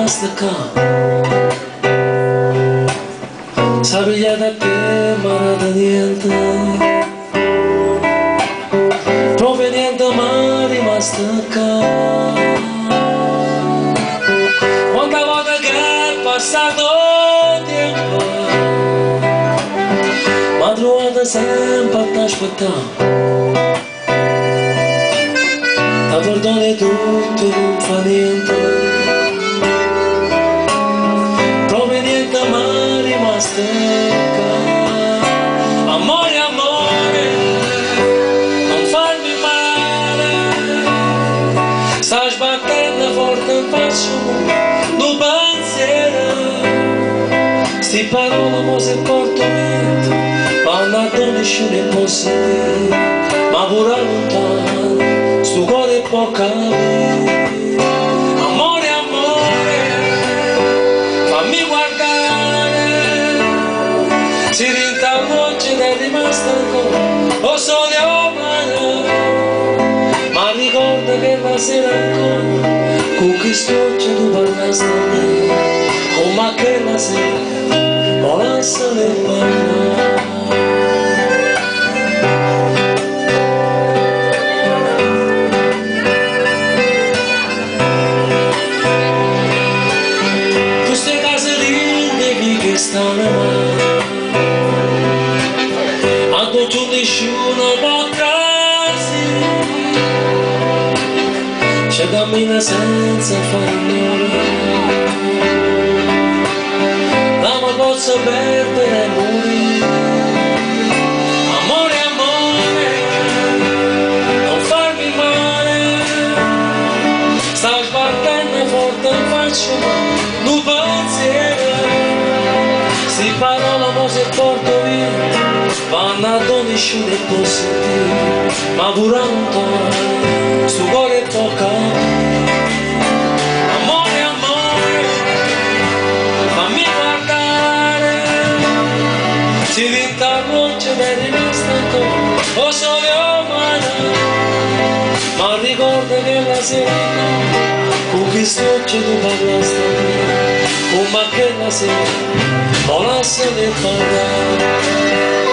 rimasta ccà. S'ha pigliata a te, ma non niente. Proprio niente m'è rimasta ccà. Quanta volta che è passato tempo, m'ha trovato sempre a t'aspettare. Ti perdono tutto, non fa niente. Proprio niente m'è rimasto ccà. Amore, amore, non farmi male. Sta sbattendo forte in faccia un pensiero. Sti parole mo se porto vento, ma non nessuno può sentire, ma pure lontano, sto cuore può capire. Amore, amore, fammi guardare, se dentro la voce è rimasta ancora, o sole o mare, ma ricorda che la sera ancora, con chi stoccia tu parlasti a me, come che la sera, volasse parlare. Queste case lì che stanno male, a tu nessuno può trasire, ci cammina senza fare rumore, la ma posso perdere e morire. Amore, amore, non farmi male, sta sbattendo forte in faccia un pensiero. Si parola mo se porto via, vanno a dove nessuno può sentire, ma pure lontano, sto cuore può capire. Amore, amore, fammi guardare, se dentro la noce è rimasta ancora, o sole o mare, ma ricorda che la sera con chi stoccia tu parlasti a me, come che la sera volasse di parlare.